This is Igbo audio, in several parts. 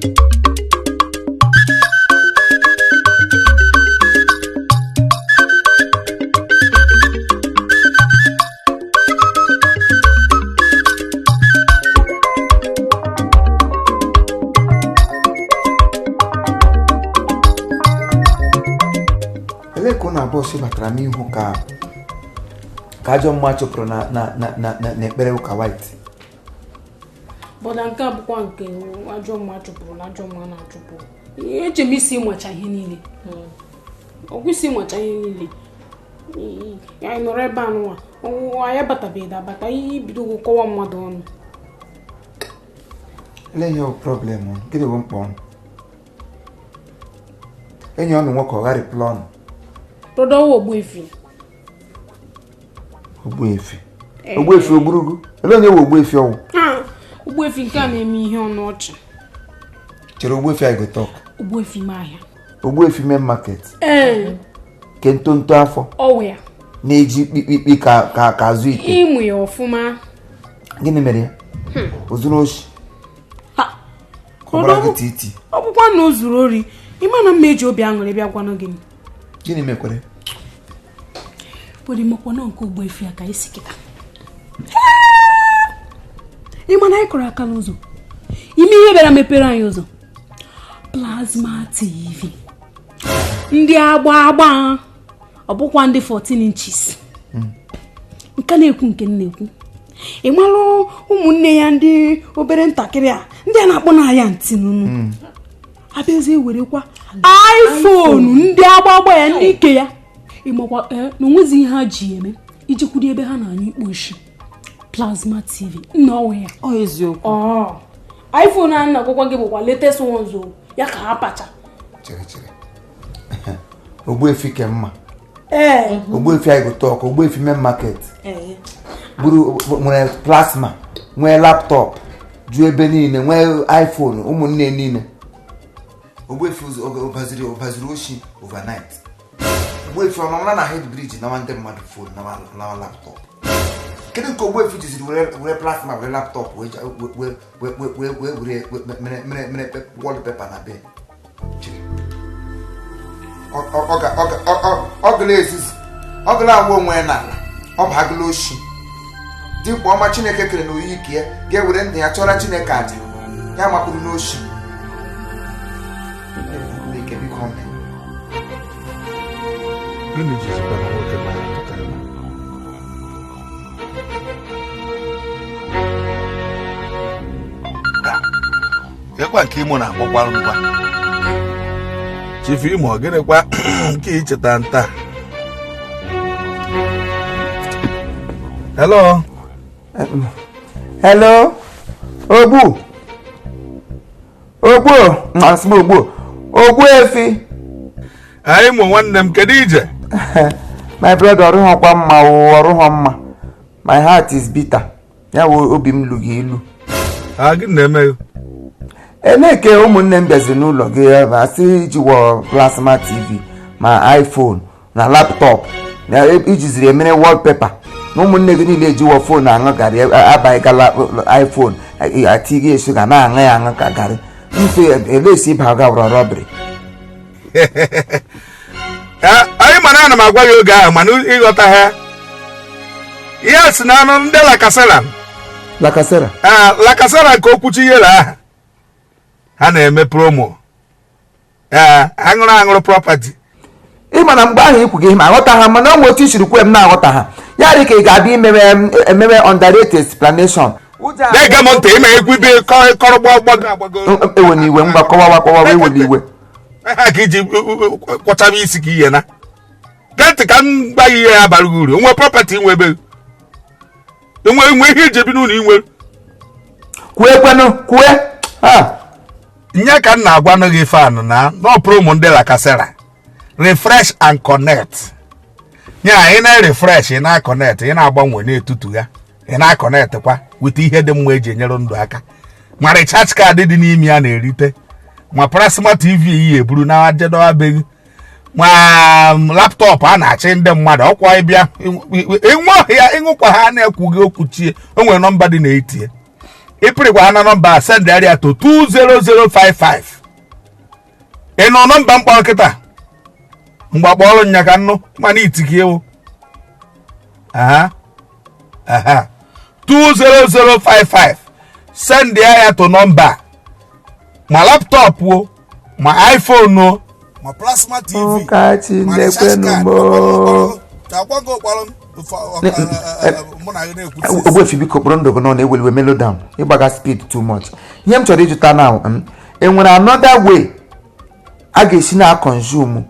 Elee ka ụnụ abụọ si batara n'ihu ka ka ajọ mmụọ chụpụrụ na na na na na n'ekpere ụka white? Brother, nke a bụkwa nke ajọ mmụọ chụpụrụ na ajọ mmụọ na-achụpụ. Eche m isi ịmacha ihe niile. Ọgwụ isi ịmacha ihe niile. Anyị nọrọ ebe a nụwa, anyị abatabeghị abata, ibidogo kọwa mmadụ ọnụ. Elee ihe bụ problem ụnụ? Gịnị bụ mkpa ọnụ? Enyi ọnụ nwoke ọ gharịpụla ọnụ? Brother, ọwụ Ogbuefi. Ogbuefi? Ogbuefi ogburugu? Elee onye wụ Ogbuefi ọwụ? Ogbuefi nke a na-eme ihe ọnụ ọchị. Chere, Ogbuefi I go talk. Ogbuefi ime ahịa. Ogbuefi main market? Ee. Ke ntonto afọ? Ọwụ ya. Na-eji kpikpikpi ka ka ka azụ ite? Ịmụ ya ọfụma. Gịnị mere ya? O zuru oshi? Ọ gbara gị titi? Ọ bụkwa na o zuru ori, ịma na mma eji obi aṅụrị bịa gwanụ gị. Gịnị mekwere? Brother, ịmakwa na nke Ogbuefi a ka isi kịta. Ịma na anyị kụrụ aka n'ụzọ, ime ihe bịara mepere anyị ụzọ, plasma TV ndị agba agba, ọ bụkwa ndị 14 inches nke na-ekwu nke m na-ekwu. Ị malụ ụmụnne ya ndị obere ntakịrị a, ndị a na-akpọ na ya ntị nụnụ, abịazie werekwa iPhone ndị agba agba ya, ndị ike ya. Ịmakwa ee na onwezi ihe ha ji eme ijekwuru ebe ha na-anyụ ikpo isi. Plasma TV nna, ọnwe ya. Ọ eziokwu. Ọ iPhone a na-agwakwa gị bụkwa latest ones o, ya ka ha pacha. Chere, chere, Ogbuefi ke mma? Ee. Ogbuefi I go talk, Ogbuefi main market? Ee. Buru nwere plasma, nwee laptop ju ebe niile, nwee iPhone ụmụnne niile. Ogbuefi ụzọ ụbaziri oshi overnight. Ogbuefi ọ nọrọ na head bridge nawa ndị mmadụ phone, nawa laptop? Kedu nke Ogbuefi jiziri were plasma, were laptop, wee wee wee wee wee were mere mere mere wallpaper na be? Chere. Ọ gụla ezuzu, ọ gụla agwa onwe ya n'ala, ọ bagụla oshi. Dimkpa ọma Chineke kere n'oyi ike ya ga-ewere ndụ ya chọrọ Chineke aja ya makwuru n'oshi. Ike, biko mee. Gịnị jizikwa na nwoke mara pụtara? Ekwa nke Imo na-akpọkwa ngwa Chief Imo, gịnịkwa nke icheta nta? Hello? Hello, Ogbu, Ogbu, asị m Ogbu, Ogbuefi. Anyị mụ nwanne m, kedu ije? My brother, ọrụghọkwa mma o, ọrụghọ mma. My heart is bitter, ya wụ obi m lụghị ilu. A gịnị na-eme? Eleke ụmụnne m bịaziri n'ụlọ gị ebe a sị iji wọ plasma TV ma iPhone na laptop na ijiziri emere wallpaper, na ụmụnne gị niile ejiwọ phone aṅụ garị, abaghị gala iPhone atighị shuga na-aṅụ ya aṅụ ka garị mfe. Elesi ịba ga wụrọ robbery. Anyị mana ana m agwa gị oge ahụ, mana ịghọta ha ihe si na anụ ndị Lacasera. Lacasera? Ee, Lacasera nke okwuchi yere aha ha na-eme promo, ee, aṅụrụ aṅụrụ property. Ị ma na mgbe ahụ ikwu gị ma aghọta ha, mana ọ nwe otu isiri kwe m na-aghọta ha, ya dị ka ị ga-abịa imewe emewe underrated explanation. Na-ege m ntị, ime egwu ibe kọrọ gbagbago agbago. Ewe na iwe, ngwa, kọwawa, kọwawa, ewela iwe. Ha ka iji kwọchaba isi ka ihe na gee ntị ka m gwa gị ihe ya bara gị uru. Nwe property, nwe ebe nwe ihe iji ebi n'ụlọ inwe. Kwue kwenụ, kwue ha. Nye ka m na-agwa gị fan na nọ promo ndị Lacasera, refresh and connect. Nya ị na-refresh, ị na-connect, ị na-agbanwe n'etutu ya, ị na-connect kwa weta ihe dị mma eji enyere ndụ aka, ma recharge card dị n'ime ya na-erite, ma plasma TV yi eburu na ajedobeghị, ma laptop a na-achị ndị mmadụ. Ọkwa ịbịa ịṅụ ya, ịṅụkwa ha na-ekwughị okwu chie. O nwere nọmba dị na-etie Ịpịrịkwa ha na nọmba a, send ya to 20055. Ị nọ nọmba mkpọrọ kịta mgbe akpọrọ nya ka nnụ mana itiki ewu aha aha 20055, send ya to nọmba, ma laptop o, ma iPhone o, ma plasma TV. Ụka Chinekwenụ m. Ogbuefi, biko, kpụrụ ndụ gị nọ na-eweliwe mellow down, ịgbaga speed too much. Ihe m chọrọ ịjụta na enwere another way a ga-esi na consume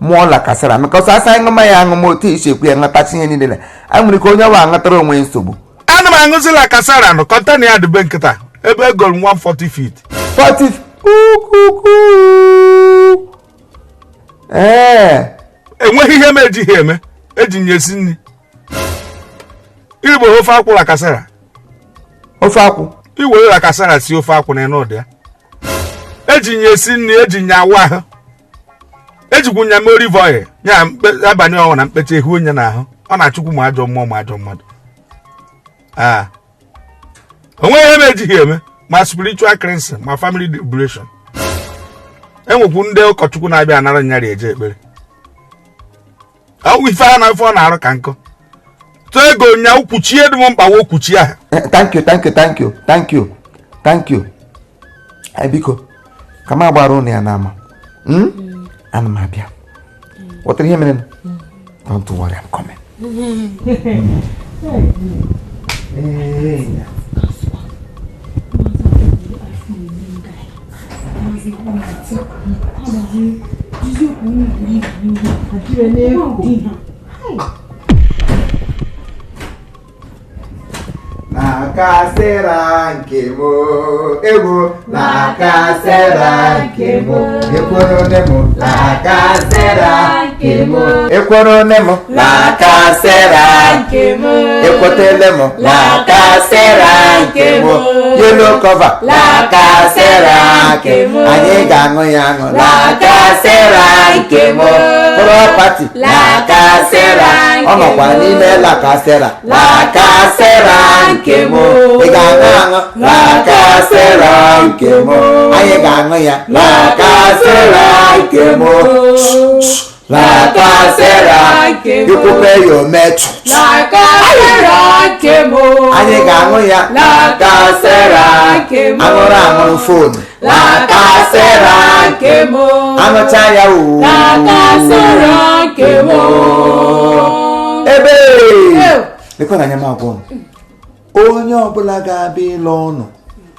mụọ Lacasera, because asa aṅụma ya aṅụma otu isi ekwu ya, ṅụtachi ihe niile a, nwere ike onye ọwa aṅụtara onwe nsogbu. Ana m aṅụzi Lacasera nụ. Container ya dịbe nkịta ebe egoro m 140 feet. 40 ukuku, ee. Enweghị ihe m ejighị eme. Eji m ya esi nri igbo, ofe akwụ Lacasera. Ofe akwụ? Iwere Lacasera sie ofe akwụ na ịnụ ụdị ya. Eji ya esi nri, eji ya awụ ahụ, ejikwu nya mee olive oil ya abalị ọnwụ na mkpecha ehu onye n'ahụ. Ọ na-achụkwu ma ajọ mmụọ ma ajọ mmadụ. Aa, onweghị ihe m ejighị eme, ma spiritual cleansing, ma family liberation. Enwekwu ndị ụkọchukwu na-abịa anara nyarị eje ekpere. Ọ ife a na ife ọ na-arụ ka nkụ tụọ ego nya ukwuchie dị m mkpa wa okwuchi ahụ. Thank you, thank you, thank you, thank you, thank you. Biko, ka m agbara ụnụ ya n'ama. Ana m abịa. Ghọtara ihe mere? Don't worry, I'm coming. Ee, ya. Lacasera nke m, egwu Lacasera nke m, ekworo nne m Lacasera nke m, ekworo nne m Lacasera nke m, ekwetele m Lacasera nke m, yellow cover Lacasera nke m, anyị ga-aṅụ ya aṅụ Lacasera nke m, property Lacasera, ọ nọkwa n'ime Lacasera, Lacasera nke m, ị ga-aṅụ aṅụ Lacasera nke m, anyị ga-aṅụ ya Lacasera nke m, Lacasera ikwupe ya ometụ. Lacasera nke m. Anyị ga-aṅụ ya Lacasera nke m. Aṅụrụ aṅụrụ phone Lacasera nke m. Aṅụcha ya oo. Lacasera nke m. Ebe lekwa na anya m agwọ m, onye ọbụla ga-abịa ịlụ ụnụ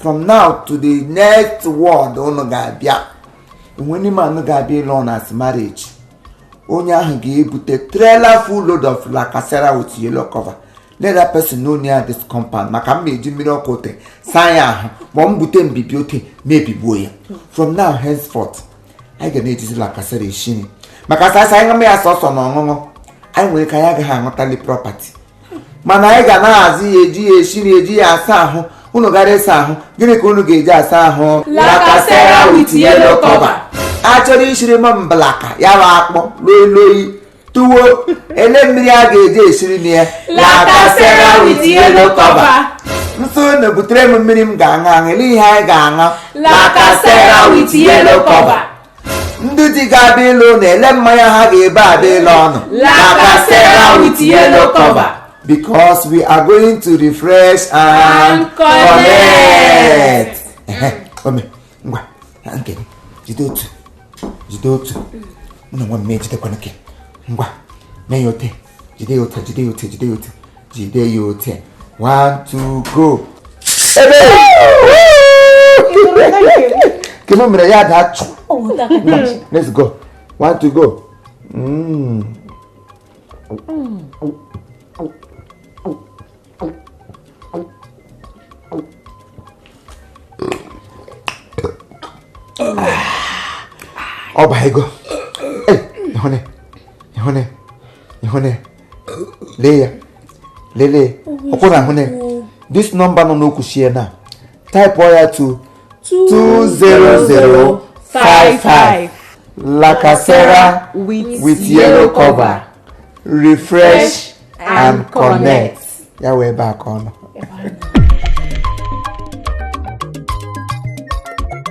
from now to the next world, ụnụ ga-abịa enwe n'ime anụ ga-abịa ịlụ ụnụ as marriage, onye ahụ ga-ebute trailer full load of Lacasera with yellow cover. Let that person know near this compound, maka m na-eji mmiri ọkụ ote saa ya ahụ, ma m bute mbibi ote mebigbuo ya. From now henceforth, anyị ga na-ejizi Lacasera esi nri, maka asasa anyị ṅụma ya sọsọ na ọṅụṅụ, anyị nwere ka anyị agaghị aṅụtali property, mana anyị ga na-ahazi ya, eji ya esi nri, eji ya asa ahụ. Unu gara ịsa ahụ, gịnị ka unu ga-eji asa ahụ? Lacasera with yellow cover. Achọrọ isiri m mblaka ya bụ akpụ loyi tuwo ele mmiri a ga-eji esiri na ya? Lacasera with yellow cover. Nso unu butere m mmiri m ga-aṅụ aṅụ, ele ihe anyị ga-aṅụ? Lacasera with yellow cover. Ndị di ga-abịa ịlụ na ele mmanya ha ga-ebe abịa ịlụ ọnụ? Lacasera with yellow cover. Because we are going to refresh and And connect. Ehe, ome ngwa nke gị, jide otu, jide otu, mụ na nwa m ejidekwana gị. Ngwa, mee ya ote, jide ya ote, jide ya ote, jide ya ote, jide ya ote. One, two, go. Ebe ke m mere ya daa chụ. Ngwa, let's go. One, two, go. Ọ ba ego. Ee, ịhụnị, ịhụnị, ịhụnị, lee ya, lelee ọkwụ na ahụnị this number nọ n'okwu shie na type ya to 20055. Lacasera with yellow cover, refresh and connect. Ya wee ebe a ka ọ nọ.